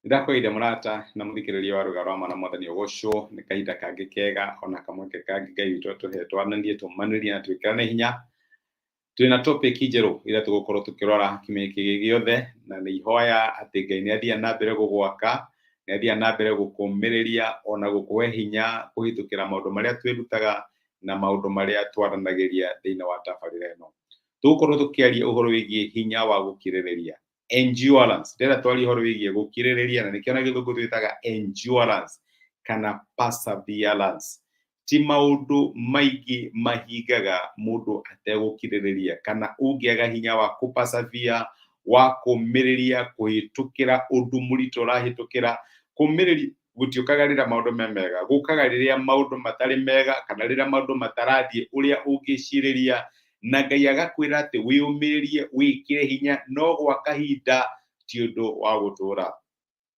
Nĩndakũgeithia mũrata na mũthikĩrĩria wa rũgano rwa mwana mwathani ũgocwo nĩ kahinda kangĩ kega ona kamweke kangĩ Ngai witũ atũhe twaranĩrie tũmanĩrie na twĩkĩrane hinya. Twĩna topic njerũ ĩrĩa tũgũkorwo tũkĩrora kiumia gĩkĩ gĩothe, na nĩ ihoya atĩ Ngai nĩ athiaga na mbere gũgwaka, nĩ athiaga na mbere gũkũmĩrĩria ona gũkũhe hinya kũhĩtũkĩra maũndũ marĩa twĩrutaga na maũndũ marĩa twaranagĩria thĩinĩ wa tabarĩra ĩno. Tũgũkorwo tũkĩaria ũhoro wĩgiĩ hinya wa gũkirĩrĩria, endurance. Ndĩrenda twarie ũhoro wĩgiĩ gũkirĩrĩria, na nĩkĩo na gĩthũngũ twĩtaga endurance kana perseverance. Ti maũndũ maingĩ mahingaga mũndũ ategũkirĩrĩria, kana ũngĩaga hinya wa kũpersevere, wa kũmĩrĩria kũhĩtũkĩra ũndũ mũritũ ũrahĩtũkĩra. Kũmĩrĩria gũtiũkaga rĩrĩa maũndũ me mega, gũkaga rĩrĩa maũndũ matarĩ mega kana rĩrĩa maũndũ matarathiĩ ũrĩa ũngĩcirĩria, na Ngai agakwĩra atĩ wĩyũmĩrĩrie, wĩkĩre hinya, no gwa kahinda ti ũndũ wa gũtũra.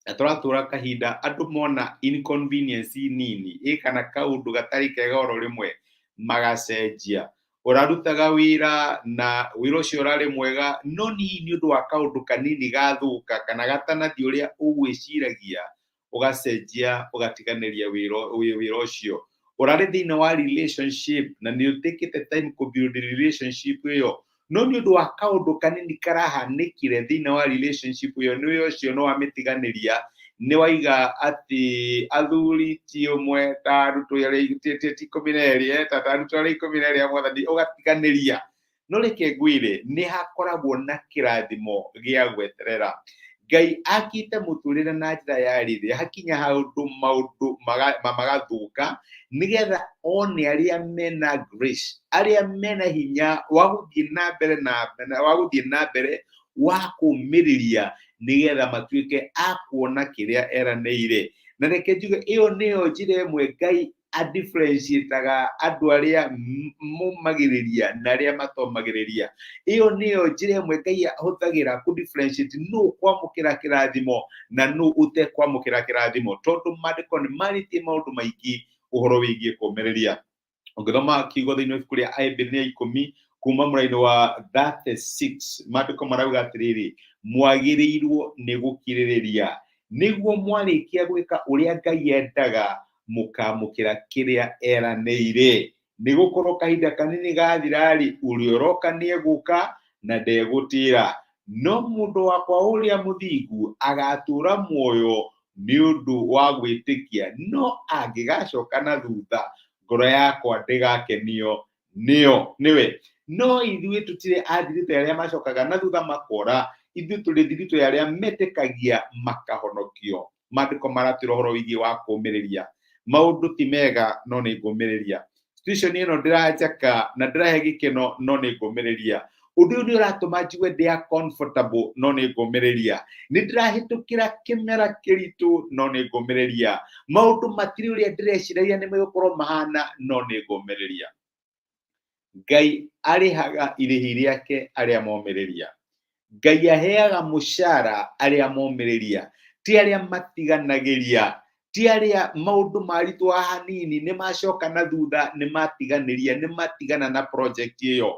Na tũratũra kahinda andũ mona inconvenience nini ĩ kana kaũndũ gatarĩ kega oro rĩmwe magacenjia. Ũrarutaga wĩra na wĩra ũcio ũrarĩ mwega, no hihi nĩ ũndũ wa kaũndũ kanini gathũka kana gatanathiĩ ũrĩa ũgwĩciragia, ũgacenjia ũgatiganĩria wĩra ũcio. Ũrarĩ thĩinĩ wa relationship na nĩ ũtĩkĩte time kũ build relationship ĩyo, no nĩ ũndũ wa kaũndũ kanini karahanĩkire thĩinĩ wa relationship ĩyo, nĩ ũcio nĩ wamĩtiganĩria, nĩ waiga atĩ athuri ti ũmwe ta arutwo arĩa ti 12, ta arutwo arĩa 12 a mwathani, ũgatiganĩria. No reke ngwĩre, nĩ hakoragwo na kĩrathimo gĩa gweterera. Ngai akĩte mũtũrĩre na njĩra ya rĩrĩ, hakinya handũ maũndũ magathũka, nĩgetha one arĩa mena grace, arĩa mena hinya wa gũthiĩ na mbere na wa gũthiĩ na mbere wa kũmĩrĩria, nĩgetha matuĩke a kuona kĩrĩa eranĩire. Na reke njuge ĩyo nĩyo njĩra ĩmwe Ngai adifferentiataga andũ arĩa momagĩrĩria na arĩa matomagĩrĩria. Ĩyo nĩyo njĩra ĩmwe Ngai ahũthagĩra kũ differentiate nũ kwamũkĩra kĩrathimo na nũ ũtekwamũkĩra kĩrathimo, tondũ maandĩko nĩ marĩtie maũndũ maingĩ ũhoro wĩgiĩ kũmĩrĩria. Ũngĩthoma kiugo thĩinĩ wa ibuku rĩa Ahibirania 10 kuma mũraini wa 36, maandĩko marauga atĩrĩrĩ, mwagĩrĩirwo nĩ gũkirĩrĩria nĩguo mwarĩkia gwĩka ũrĩa Ngai endaga mũkamũkĩra kĩrĩa eranĩire. Nĩ gũkorwo kahinda kanini gathira-rĩ, ũrĩa ũroka nĩegũka na ndegũtĩra. No mũndũ wakwa ũrĩa mũthingu agatũũra muoyo nĩ ũndũ wa gwĩtĩkia, no angĩgacoka na thutha, ngoro yakwa ndĩgakenio nĩyo nĩwe. No ithuĩ tũtirĩ a thiritũ ya arĩa macokaga na thutha makora, ithuĩ tũrĩ thiritũ ya arĩa metĩkagia makahonokio. Maandĩko maratwĩra ũhoro wĩgiĩ wa kũũmĩrĩria. Maũndũ ti mega no nĩ ngũmĩrĩria. Situation ĩno ndĩranjaka na ndĩrahe gĩkeno no nĩ ngũmĩrĩria. Ũndũ ũyũ nĩ ũratũma njigue ndĩ uncomfortable no nĩ ngũmĩrĩria. Nĩ ndĩrahĩtũkĩra kĩmera kĩritũ no nĩ ngũmĩrĩria. Maũndũ matirĩ ũrĩa ndĩreciragia nĩ megũkorwo mahana no nĩ ngũmĩrĩria. Ngai arĩhaga irĩhi rĩake arĩa momĩrĩria. Ngai aheaga mũcara arĩa momĩrĩria, ti arĩa matiganagĩria, ti arĩa maũndũ maritũha hanini nĩ macoka na thutha, nĩ matiganĩria, nĩ matigana na project ĩyo.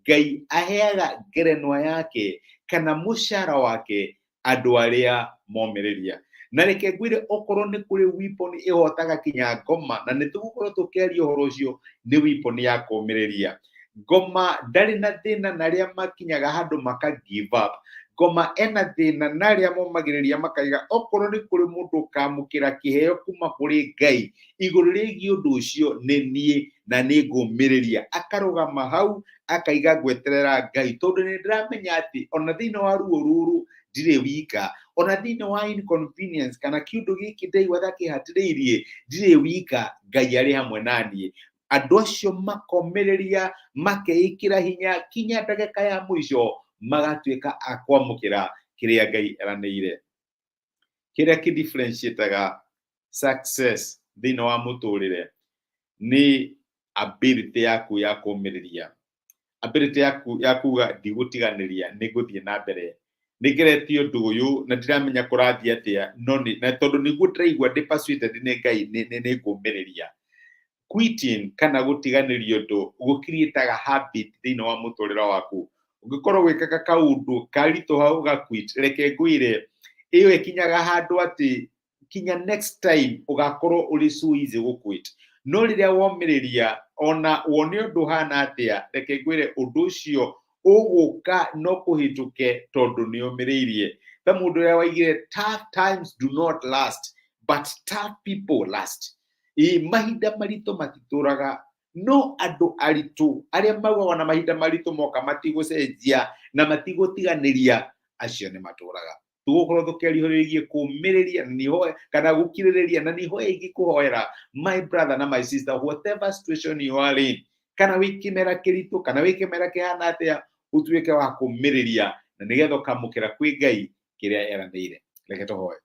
Ngai aheaga ngerenwa yake kana mũcara wake andũ arĩa momĩrĩria. Na reke ngwĩre, okorwo nĩ kũrĩ weapon ĩhotaga kinya ngoma, na nĩ tũgũkorwo tũkĩaria ũhoro ũcio, nĩ weapon ya kũmĩrĩria. Ngoma ndarĩ na thĩna na arĩa makinyaga handũ maka give up. Ngoma ena thĩna na arĩa momagĩrĩria makaiga okorwo nĩ kũrĩ mũndũ ũkamũkĩra kĩheo kuma kũrĩ Ngai igũrũ rĩgiĩ ũndũ ũcio nĩ niĩ, na nĩ ngũmĩrĩria. Akarũgama hau akaiga ngweterera Ngai, tondũ nĩ ndĩramenya atĩ ona thĩinĩ wa ruo rũrũ ndirĩ wika, ona thĩinĩ wa inconvenience kana kĩũndũ gĩkĩ ndaigua ta kĩhatĩrĩirie ndirĩ wika, Ngai arĩ hamwe na niĩ. Andũ acio makomĩrĩria, makeĩkĩra hinya kinya ndagĩka ya mũico, magatuĩka a kwamũkĩra kĩrĩa Ngai eranĩire. Kĩrĩa kĩ differentiataga success thĩinĩ wa mũtũrĩre nĩ ability yaku ya kũmĩrĩria, ability yaku ya kuga ndigũtiganĩria, nĩ ngũthiĩ na mbere, nĩ ngeretie ũndũ ũyũ na ndiramenya kũrathiĩ atĩa, no nĩ na tondũ nĩguo ndĩraigua ndĩ persuaded nĩ Ngai nĩ ngũmĩrĩria. Quitting kana gũtiganĩria ũndũ gũkiriĩtaga habit thĩinĩ wa mũtũrĩre waku. Ũngĩkorwo wĩkaga kaũndũ karitũha ũga quit, reke ngwĩre Ĩyo ĩkinyaga handũ atĩ kinya next time ũgakorwo ũrĩ so easy gũquit. No rĩrĩa womĩrĩria, ona wone ũndũ ũhana atĩa, reke ngwĩre ũndũ ũcio ũgũka no kũhĩtũke tondũ nĩ ũmĩrĩirie. Ta mũndũ ũrĩa waigire, "Tough times do not last, but tough people last." Ĩ mahinda maritũ matitũraga, no andũ aritũ arĩa maugaga na mahinda maritũ moka matigũcenjia na matigũtiganĩria, acio nĩ matũraga. Tũgũkorwo tũkĩaria ũhoro wĩgiĩ kũmĩrĩria na nĩho kana gũkirĩrĩria, na nĩho ingĩkũhoera, my brother na my sister, whatever situation you are in, kana wĩ kĩmera kĩritũ kana wĩ kĩmera kĩhana atĩa, ũtuĩke wa kũmĩrĩria na nĩgetha ũkamũkĩra kwĩ Ngai kĩrĩa eranĩire. Reke tũhoe.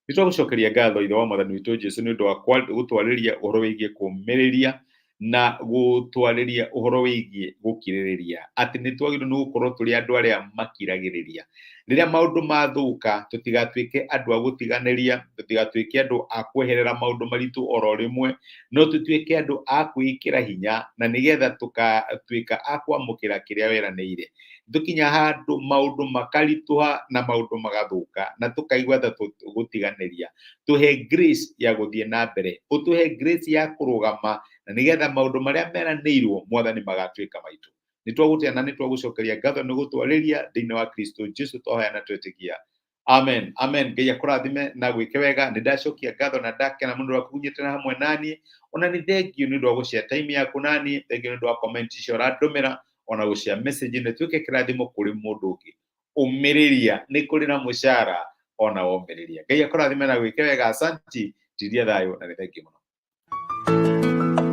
Nĩ twagũcokeria ngatho, Ithe wa Mwathani witũ Jesu, nĩ ũndũ wa gũtwarĩria ũhoro wĩgiĩ kũmĩrĩria na gũtwarĩria ũhoro wĩgiĩ gũkirĩrĩria, atĩ nĩ twagĩrĩirwo nĩ gũkorwo tũrĩ andũ arĩa makiragĩrĩria rĩrĩa maũndũ mathũka, tũtigatuĩke andũ a gũtiganĩria, tũtigatuĩke andũ a kweherera maũndũ maritũ oro rĩmwe, no tũtuĩke andũ a kwĩĩkĩra hinya na nĩgetha tũkatuĩka a kwamũkĩra kĩrĩa weranĩire. Tũkinya handũ maũndũ makaritũha na maũndũ magathũka na tũkaigua ta tũgũtiganĩria, tũhe grace ya gũthiĩ na mbere, ũtũhe grace ya kũrũgama na nĩgetha maũndũ marĩa meranĩirwo, Mwathani, magatuĩka maitũ. Nĩ twagũtĩa na nĩ twagũcokeria ngatho nĩ gũtwarĩria. Thĩinĩ wa Kristo Jesu twahoya na twetĩkia, amen, amen. Ngai akũrathime na gwĩke wega. Nĩ ndacokia ngatho na ndakena mũno wa kũnyitana hamwe naniĩ. Ona nĩ thengio nĩ ũndũ wa gũshare time yaku naniĩ, thengio nĩ ũndũ wa comment icio ũrandũmĩra, ona gũshare message nĩ tuĩke kĩrathimo kũrĩ mũndũ ũngĩ. Ũmĩrĩria, nĩ kũrĩ na mũcara ona womĩrĩria. Ngai akũrathime na gwĩke wega. Asanti, tiria thayũ na nĩ thengio mũno.